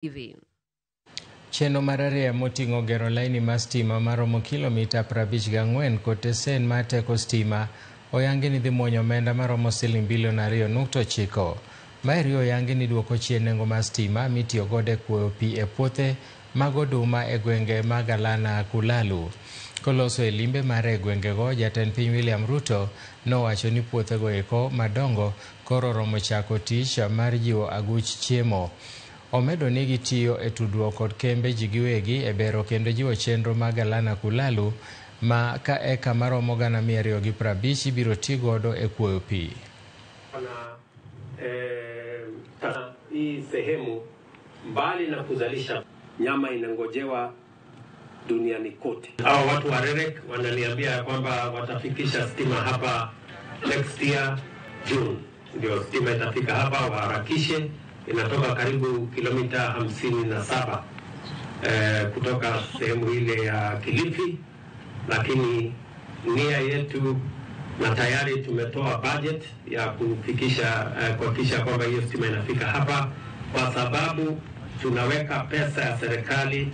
TV. Chenro mar ariyo moting'o gero laini mar stima maromo kilomita 54 kod tesen mar teko stima oyangi ni dhi muonyo omenda maromo siling bilion 2.9. Maeri oyangi ni duoko chien nengo mar stima mitiyo godo e kuoyo pi e puothe mag oduma e gwenge mag Galana Kulalu. Koloso e limbe mare e gwengego, jatend piny William Ruto nowacho ni puothego eko madongo koro oromo chako tich mar jiwo aguch chiemo. Omedo ni gitiyo e tudruok kod kembe ji giwegi e bero kendo jiwo chenro mag Galana Kulalu ma ka eka maromo 250 ibiro ti godo e kuoyo pi. Hii sehemu mbali na kuzalisha nyama inangojewa duniani kote. Hawa watu wa REREC wananiambia ya kwamba watafikisha stima hapa next year June, ndio stima itafika hapa, waharakishe. Inatoka karibu kilomita 57 kutoka sehemu ile ya Kilifi, lakini nia yetu na tayari tumetoa budget ya kufikisha kuhakikisha kwamba hiyo stima inafika hapa, kwa sababu tunaweka pesa ya serikali.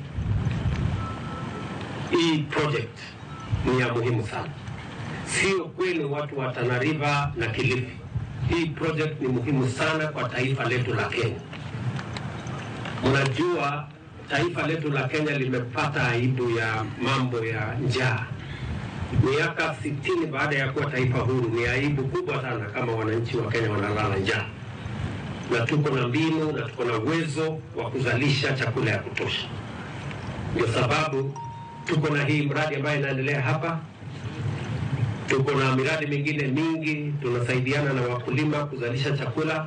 Hii project ni ya muhimu sana, sio kwenu watu wa Tana River na Kilifi. Hii project ni muhimu sana kwa taifa letu la Kenya. Mnajua taifa letu la Kenya limepata aibu ya mambo ya njaa miaka 60 baada ya kuwa taifa huru. Ni aibu kubwa sana kama wananchi wa Kenya wanalala njaa, na tuko na mbinu na tuko na uwezo wa kuzalisha chakula ya kutosha. Ndio sababu tuko na hii mradi ambayo inaendelea hapa. Tuko na miradi mingine mingi, tunasaidiana na wakulima kuzalisha chakula.